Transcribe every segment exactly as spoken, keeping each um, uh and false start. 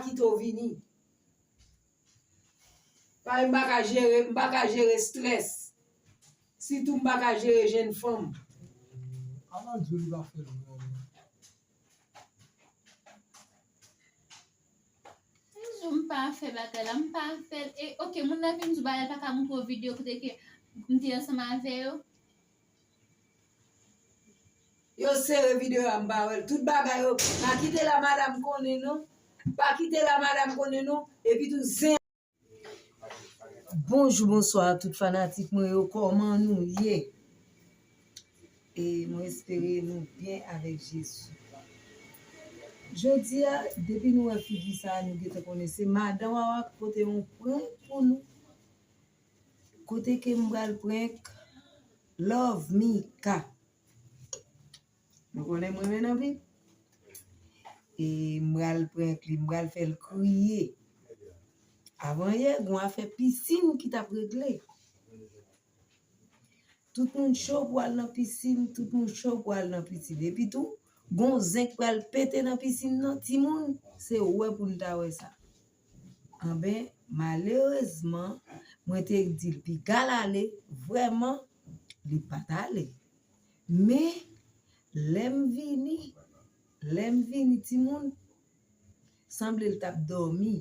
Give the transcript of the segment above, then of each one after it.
kite w vini. Paske m pa ka jere, m pa ka jere strès. Sitou m pa ka jere jenn fanm. Alan di w li pa fè l menm. Yon jou m pa fè bagay la, m pa fè l. E, oke, moun nan vin di w bagay, l pa ka montre w videyo kote ke m te ansanm avè yo. Yo sere videyo a, m pa wè l. Tout bagay yo, pa kite la madanm konnen non. Pa kite la madanm konnen non. Epi tou zen. Bonjou, bonswa tout fanatik mwen yo, kòman nou ye? E mwen espere nou byen avèk Jezi. Jodi a, depi nou wè figi sa a, nou gentan konnen se madan Wawa ki pote yon prank pou nou. Kote ke m pral prank Love Mika. Nou konnen m renmen l anpil. E m pral prank li, m pral fè l kriye. Avan yè, gon afè pisin ki t ap regle. Tout moun cho pou al nan pisin, tout moun cho pou al nan pisin. Epi tou, gon zen k pral pete nan pisin nan, timoun, se wè pou n ta wè sa. Anben, malerezman, mwen te di l piga l ale, vrèman, li pa t ale. Men, lè m vini, lè m vini, timoun, sanble l t ap dòmi.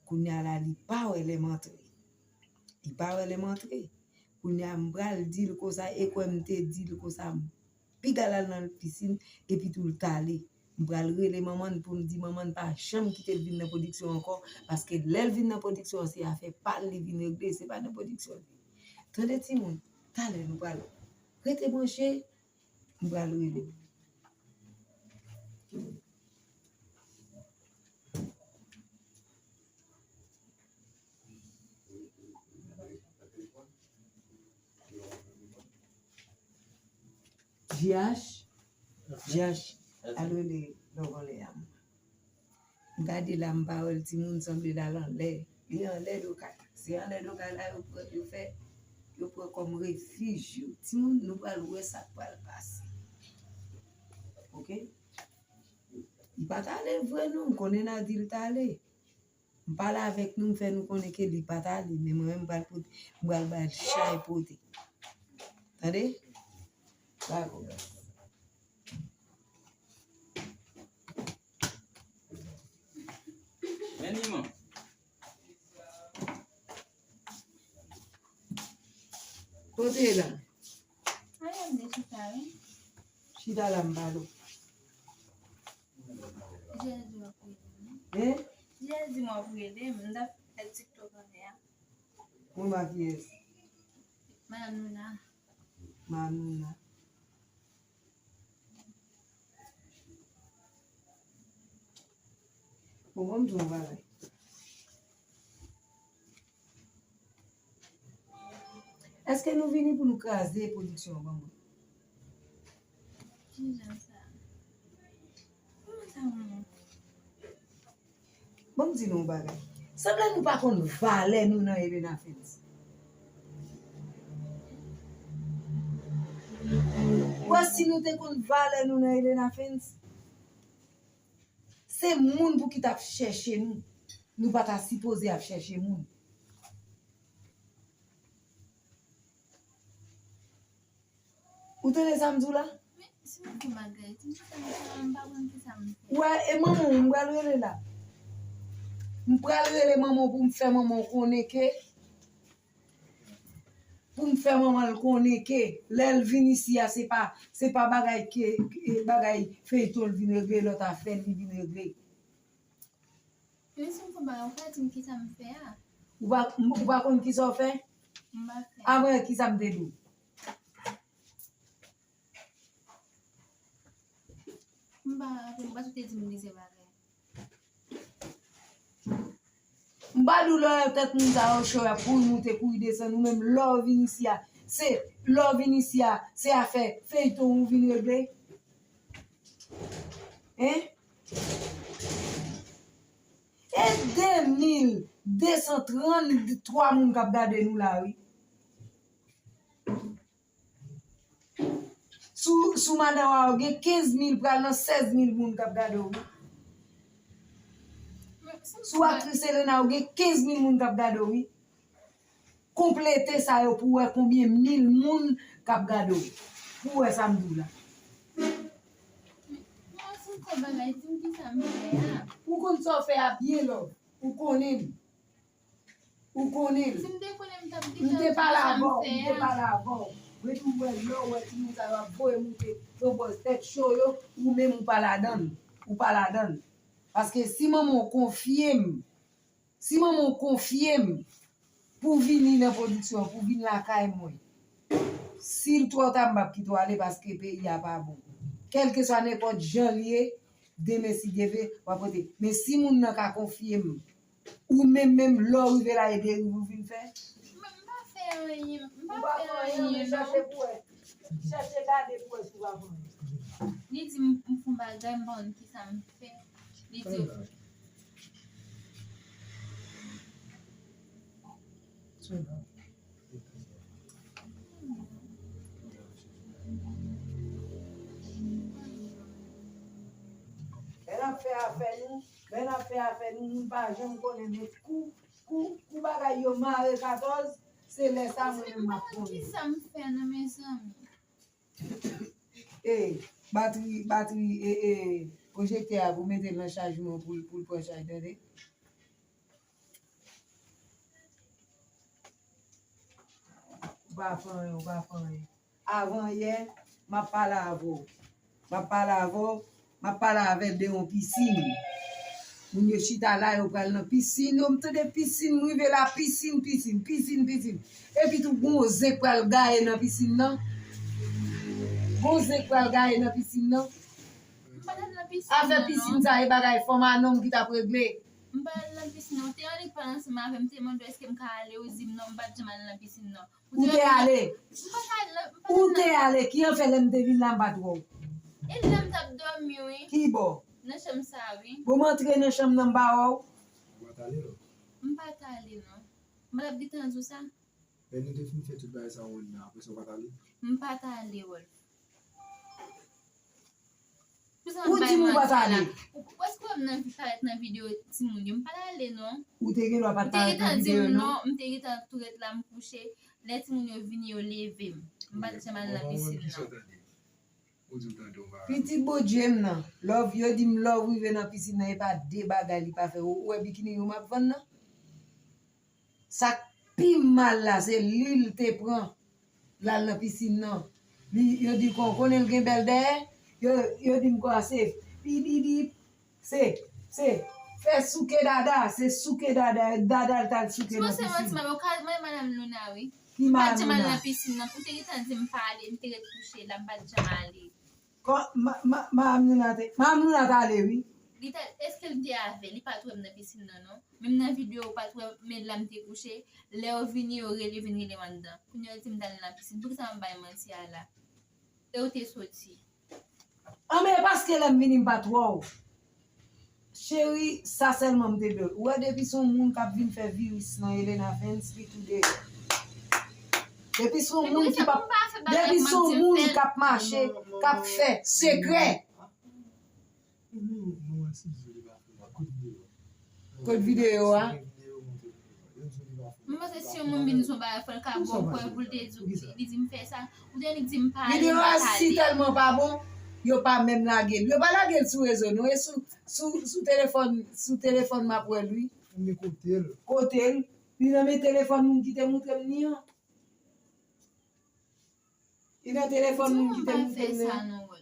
Kounye a la, li pa wè lè m antre. Li pa wè lè m antre. Kounye a, m pral di l konsa, e kwè m te di l konsa, m piga l al nan pisin, epi tou l t ale. M pral rele manman n pou m di manman n pa janm kite l vin nan pwodiksyon ankò, paske lè l vin nan pwodiksyon an, se afè pa l li vin regle, se pa nan pwodiksyon l vin. Tande timoun, talè nou pral rete branche, m pral rele. J H, J H, al rele Lògòlè a. M gade la, m pa wè l, timoun sanble l al anlè. Li anlè do kay la. Se anlè do kay la yo pran, yo fè, yo pran kòm refij yo. Timoun, nou pral wè sa k pral pase. Oke? Li pa t ale vre non, m konnen n a di l t ale. M pale avèk nou, m fè nou konnen ke li pa t ale, men mwen menm m pral pote, m pral ba l chay pote. Tande? Dakò. Men li man. Kote la? Ayon de chita, wi. Chita la, m pale w. Jezi w ap rele m. Hein? Jezi w ap rele m. M t ap fè TikTok anlè a. Mwen pa kiyès? Madanm Nouna. Manouna. Bon, ban m di w yon bagay. Èske nou vini pou nou kraze pwodiksyon an ban mwen? Kijan sa? Kòman sa mwen? Ban m di nou yon bagay. Sanble nou pa konn valè nou nan Elena Films. Ou wè si nou te konn valè nou nan Elena Films, se moun pou ki t ap chèche nou. Nou pa ta sipoze ap chèche moun. Ou tande sa m di w la? Men, si m fè bagay, ti sa m fè, m pa konn ki sa m fè. Wè, e manman w, m pral rele la. M pral rele manman w pou m fè manman w konnen ke, pou m fè manman l konnen ke lè l vin isi a, se pa, se pa bagay ke, ke bagay feyton l vin regle, lòt afè l li vin regle. Men si m fè bagay, ou pa di m ki sa m fè a. Ou pa, ou pa konn ki sa w fè? M pa fè. Avan yè, ki sa m te di w? M pa raple, m panse w te di m plizyè bagay. M pa di w lè w wè tèt moun sa yo cho, y ap kouri moute, kouri desann, ou menm lè w vin isi a, se, lè w vin isi a, se afè feyton ou vin regle. Hein? E de mil de san tranntwa moun k ap gade nou la, wi. Sou, sou madan w a, gen kenz mil pral nan sèz mil moun k ap gade w, wi. Sou aktris Elena, ou gen kenz mil moun k ap gade w, wi. Konplete sa yo pou w wè konbyen mil moun k ap gade w. Pou w wè sa m di w la. Mwen se fè bagay, di m ki sa m fè a. Ou konn sa w fè a byen, love. Ou konnen l. Ou konnen l. Si m te konnen, m t ap di m te pale avè w, m te pale avè w. Mwen tou wè lè w wè timoun sa yo ap voye moute, yo bòz tèt cho yo, ou menm ou pa ladan l. Ou pa ladan l. Paske si manman w konfye m, si manman w konfye m pou vini nan pwodiksyon an, pou vin lakay mwen, si l twò ta, m p ap kite w ale paske peyi a pa bon. Kèlkeswa nenpòt jan l ye, demen si Dye vle, w ap rete. Men si moun nan ka konfye m, ou menm menm lè w rive la, e deriv ou vin fè? M pa fè anyen, m pa fè anyen, non. Chèche pou wè. Chèche gade pou wè si w pa fè anyen. Li di m, m fè yon bagay, m pa konn ki sa m fè. Li di, Lè n ap fè afè nou, lè n ap fè afè nou, nou pa janm konnen, men kou, kou, kou bagay yo mare katòz, se lè sa mwen menm m ap konnen. Ki sa m fè non, mezanmi? E, batri, batri, e, e, pwojektè a pou mete l nan chajman pou, pou l pran chaj, tande. Ou pa fè anyen, ou pa fè anyen. Avan yè, m ap pale avè w. M ap pale avè w, m ap pale avè l de yon pisin. Moun yo chita la, yo pral nan pisin yo. M tande pisin, m rive la, pisin, pisin, pisin, pisin. Epi tou, gon zen k pral gaye nan pisin nan. Gon zen k pral gaye nan pisin nan. M pa t al nan pisin nan, non. Afè pisin sa, e bagay fanm a nonm ki t ap regle. M pa t al nan pisin nan. Ou te annik pale ansanm avè m, te mande w èske m ka ale, ou di m non, m pa t janm al nan pisin nan. Ou te ale. M pa t al nan, m pa t al nan. Ou te ale. Ki an fè lè m te vin la, m pa t wè w? E lè m t ap dòmi, wi. Ki bò? Nan chanm sa, wi. Bon, m antre nan chanm nan, m pa wè w. Ou pa t ale, non? M pa t ale, non. M pa t ap gentan di w sa. Lè nou te fin fè tout bagay sa yo, apre sa, ou pa t ale? M pa t ale, Wolf. Ou di m ou pa t ale. Ou, ou, èske w wè m nan vi-, parèt nan videyo timoun yo? M pa t ale, non. Ou te gen dwa pa t parèt nan videyo, non? M te gentan tou ret la, m kouche. Lè timoun yo vini, yo leve m. M pa t janm al nan pisin nan. Pitit Bodje m nan, love, yo di m love rive nan pisin nan, e pa de bagay li pa fè. Ou, ou wè bikini yo m ap vann nan? Sa k pi mal la, se li l te pran, l al nan pisin nan. Li, yo di kon, konnen l gen bèl dèyè, yo, yo di m kwa se, pi di di, se, se, fè souke dada, se souke dada, dada l t al souke nan pisin. Ou ka mande madanm Luna, wi. Ki madanm Luna? M pa t janm al nan pisin nan. Ou te gentan di m pa ale, m te ret kouche la, m pa t janm ale. Kò, ma, ma, madanm Luna te, madanm Luna t ale, wi. Li t al, èske l te avè l? Li pa t wè m nan pisin nan, non. Menm nan videyo, ou pa t wè, men la m te kouche. Lè yo vini, yo rele, vin rele m anndan. Kounye a, yo di m t al nan pisin. Poukisa m ap bay manti a la? E ou te soti? An, men paske lè m vini, m pa t wè w. Cheri, sa sèlman m te vle w. Ou wè, depi se yon moun k ap vin fè viris nan Elena Fans, li tou deyò. Depi se yon moun ki p ap, depi se yon moun k ap mache, k ap fè sekrè. Kot videyo a? M panse si yon moun vin sou bagay, fò l ka bon kwè pou l te di w, li di m fè sa. Ou te annik di m pa ale, m pa t ale. Videyo a si tèlman pa bon, yo pa menm lage l. Yo pa lage l sou rezo, non. E sou, sou, sou telefòn, sou telefòn m ap wè l, wi. Men kote l? Kote l? Li nan men telefòn moun ki te montre m li an. Li nan telefòn moun ki te montre m li an. Di m pa fè sa, non, Wolf.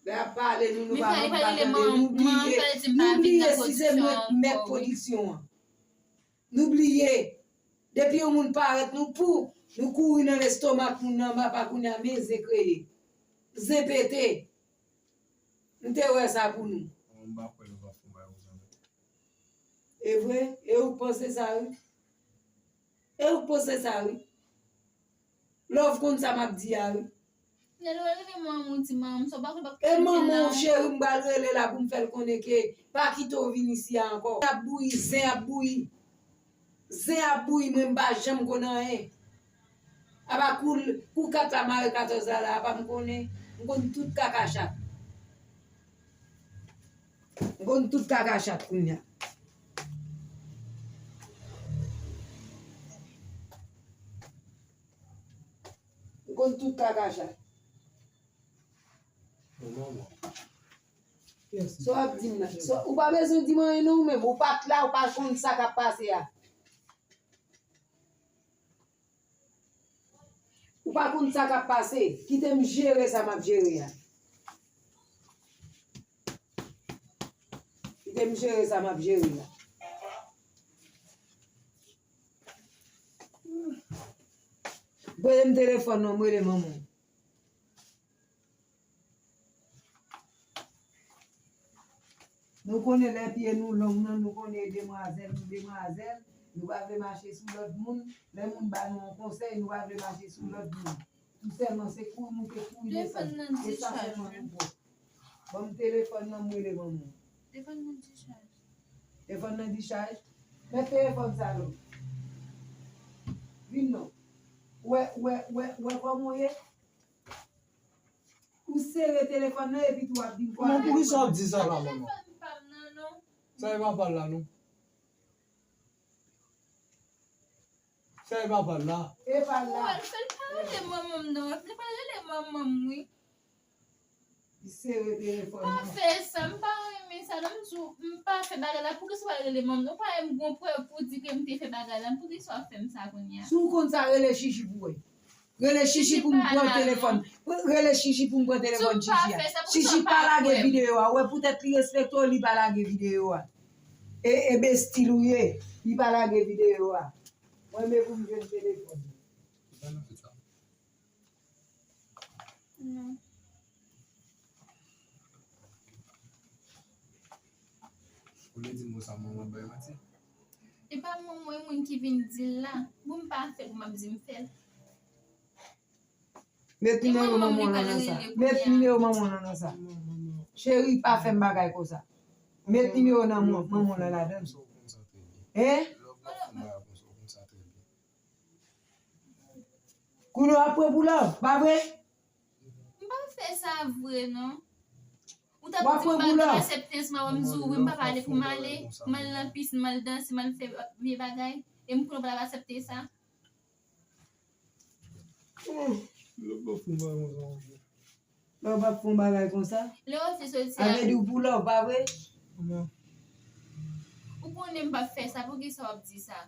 Lè y ap pale nou, nou pa, nou pa tande. Nou bliye, nou bliye si se mwen k mèt pwodiksyon an. Nou bliye. Depi yon moun parèt, nou pou, nou kouri nan lestomak moun nan, papa, kounye a, men zen kreye. Zen pete. Nou te wè sa pou nou. Mwen, m pa kwè nou va fè yon bagay konsa, non. E vre? E ou k panse sa, wi? E ou k panse sa, wi? Love konn sa m ap di a, wi. Lè l rele manman w, di manman m sa, w pa konn, w p ap kite l la ankò. E manman w, cheri, m pral rele la pou m fè l konnen ke pa kite w vin isi a ankò. Zen ap bouyi, zen ap bouyi. Zen ap bouyi, mwen m pa janm konn anyen. Apa kou, kou kat la mare katòz la, la, apa m konnen, m konn tout kaka chat. Konn tout kaka chat kounye a. M konn tout kaka chat. Sa w ap di m nan? Sa, ou pa bezwen di m anyen non, ou menm. Ou pa t la, ou pa konn sa k ap pase a. Ou pa konn sa k ap pase. Kite m jere sa m ap jere a. Kite m jere sa m ap jere a. Voye m telefòn nan, m rele manman w. Nou konnen lè pye nou long nan, nou konnen demwazèl, nou demwazèl, nou pa vle mache sou lòt moun. Lè moun ba nou yon konsèy, nou pa vle mache sou lòt moun. Tou sèlman se kouri nou te kouri desann. E sa sèlman nou pran. Ban m telefòn nan, m rele manman w. Telefòn nan dichaj. Telefòn nan dichaj? Met telefòn sa non. Vin non. Ou wè, ou wè, ou wè, ou wè kòman w ye? Ou sere telefòn nan epi tou w ap vin kwa. Manman, poukisa w ap di sa la, manman? Telefòn pa m nan, non. Sa e pa pa l la, non. Sa e pa pa l la. E pa l la. Ou wè l fè l pa rele manman m, non. Li pa rele manman m, wi. Li sere telefòn nan. Pa fè sa, m pa renmen sa, non, m di w, m pa fè bagay la, poukisa w al rele manman m? Ou pa wè m gon prèv pou di ke m te fè bagay la, poukisa w ap fè m sa kounye a? Si w konn sa, rele Chichi pou wè. Rele Chichi pou m pran telefòn. Rele Chichi pou m pran telefòn Chichi a. Chichi pa lage videyo a. Ou wè poutèt li respekte w, li pa lage videyo a. E, e bestil ou ye, li pa lage videyo a. Mwen menm pou m jwenn telefòn. Non. Ou vle di m konsa manman bay manti? E pa mwen, mwen, moun ki vin di l la. Bon, m pa fè l, m ap di m fè l. Met nimewo manman w nan sa. Met nimewo manman w nan sa. Cheri, pa fè m bagay konsa. Met nimewo nan manman w nan ladan l. Hein? Kounye w ap pran pou love, pa vre? M pa fè sa vre, non. Ou t ap di m pa t ap aksepte ansanm avè m, m di w wi, m pa pale pou m ale, m al nan pisin, m al danse, m al fè vye bagay, e m konnen w pa t ap aksepte sa. Oh, lè w p ap fè yon bagay konsa, monchè. Lè w p ap fè yon bagay konsa? Lè w te soti a. Sa vle di w pou love, pa vre? Ou konnen m p ap fè sa, poukisa w ap di sa?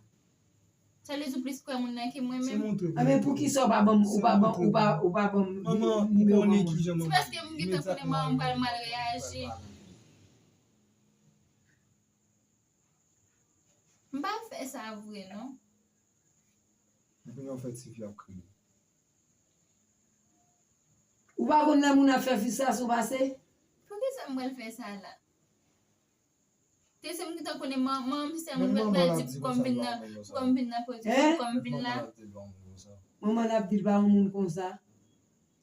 Sa vle di w plis kwè moun nan ke mwen menm? Anben poukisa w pa ban m, ou pa ban, ou pa, ou pa ban m nimewo manman w? Se paske m gentan konnen manman m pral mal reyaji. M pa fè sa vre, non. Epi nan fè tifi ap kriye. Ou pa konn lè moun ap fè fristrasyon pase? Poukisa m pral fè sa la? Te se m ki ta konnen manman m, se moun mèt pral di pou kòm vin nan, pou kòm vin nan pwodui, pou kòm vin la. Manman l ap di l pa yon moun konsa.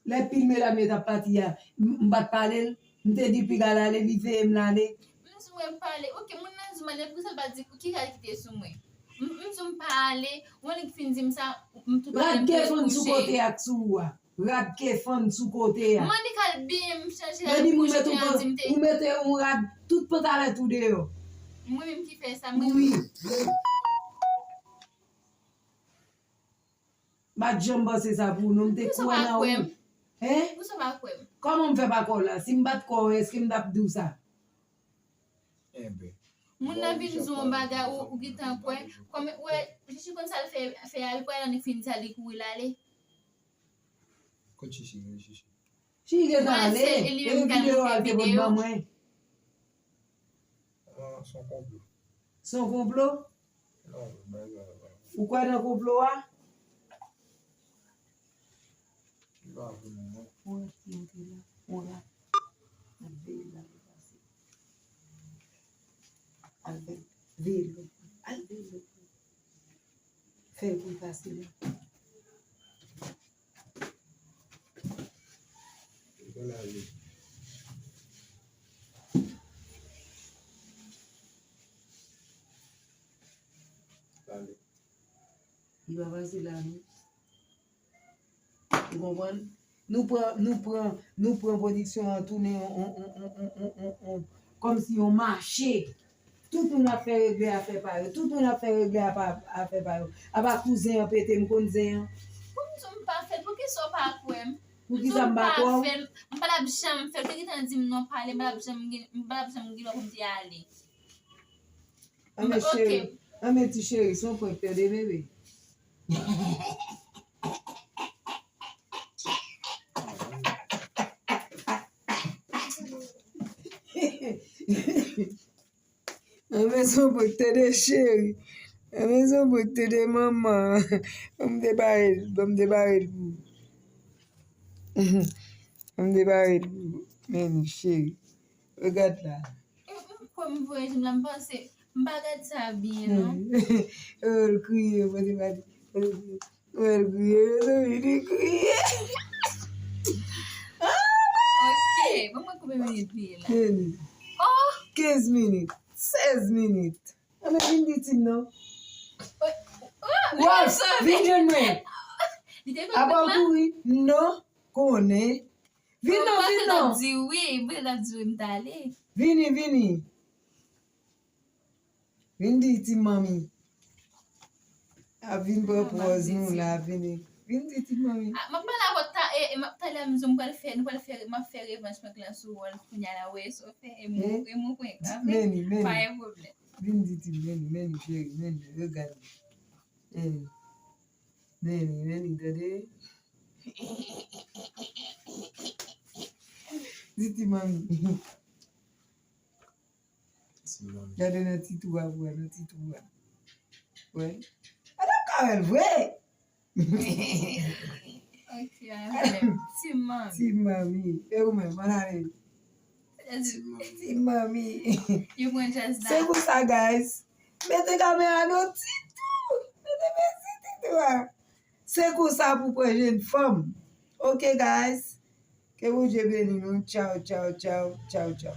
Lè pil medam yo t ap pati a, m, m pa t pale l, m te di l piga l ale, li veye m l ale. M di w m pale, oke, moun nan di m ale, poukisa l pa di ki rad ki te sou mwen? M, m di w m pa ale, ou wè nèg fin di m sa, m tou pale, m tou kouche. Rad ke fann sou kote ak sou ou a. Rad ke fann sou kote a. Mande k al byen, m chanje rad m kouche, te di m te. Ou mete yon rad, tout pantalèt ou deyò. Mwen menm ki fè sa, mwen menm. Wi. M pa t janm panse sa pou ou, non, m te kwè nan ou. Poukisa w pa kwè m? Hein? Poukisa w pa kwè m? Kòman m fè pa kwè w la? Si m pa t kwè w, èske m t ap di w sa? Enben. Moun nan vin di w yon bagay, ou, ou gentan kwè. Kòm, ou wè, Chichi konn sa l fè, fè a, li kwè nan li fin di sa, li kouri l ale. Kot Chichi, rele Chichi. Chichi gentan ale, e videyo a l te pot ban mwen. Ah, se yon konplo. Se yon konplo? Non, bagay la. Ou kwè nan konplo a? Li pa vle non. Ou wè ki antre la, ou la. Al veye l, al pase. Al veye l, al veye l. Fè l pou l pase la. Li pral ale. Pale. Li pa pase la, non. Ou konprann? Nou pran, nou pran, nou pran pwodiksyon an, tounen yon, yon, kòmsi yon mache. Tout moun ap fè regle afè pa yo. Tout moun ap fè regle apa- afè pa yo. Apa kou zen an pete, m konn zen an. Pou m di w m pa fè l, poukisa w pa kwè m? Poukisa m pa kwè w? M pa t ap janm fè l. Ou te gentan di m non pale, m pa t ap janm gen- m pa t ap janm gen lè pou m te ale. Anmè Ok. Cheri, anmè ti cheri, se yon prank tande bebe. Anmè se yon prank tande cheri. Anmè se yon prank tande manman. Ban m debare l, ban m debare l pou ou. Ban m debare l pou ou. Men li cheri. Regad la. Kòm m voye jim la, m panse, m pa gad sa byen non. Oh, l kriye, mwen te pa di. Mwen l kriye, mezanmi, li kriye. Ok, bon mwen konbyen minit li ye la? Meni. Oh, Kenz minit, sèz minit. Anmè vin di Tim non. Oh, li Wòl, ap sove. Vin jwenn mwen. Li te Apa w konprann la? Kouri? Non, konnen. Vin non, vin non. Di wi, mwen la di wi m t ale. Vini, vini. Vin di Tim manmi. A vin pran pòz nou la, vini. Vin di Tim manmi. Ah, m ap pale avè w ta, e, e, m ap pale amizan, m pral fè, nou pral fè, m ap fè revanj prank lan sou wòl kounya la, wè, sa w fè, e mou, e mou prank la, ok? Meni, meni. Pa gen pwoblèm. Vin di Tim, meni, meni, cheri, meni, regad. Meni, meni, meni, tande. Di Tim manmi. Gade nan ti twou a, wè, nan ti twou a. Wè. Gade w ka wè l vre. Ok, a vle. Tim manmi. Tim manmi. E ou menm, ann ale. Tim manmi. Yo pran djaz la. Se pou sa, guys. Mete kamera nan ti twou. Mete mesi ti twou a. Se konsa pou pran jèn fanm. Ok, guys. Ke Bondye beni nou. Tchaw, tchaw, tchaw, tchaw, tchaw.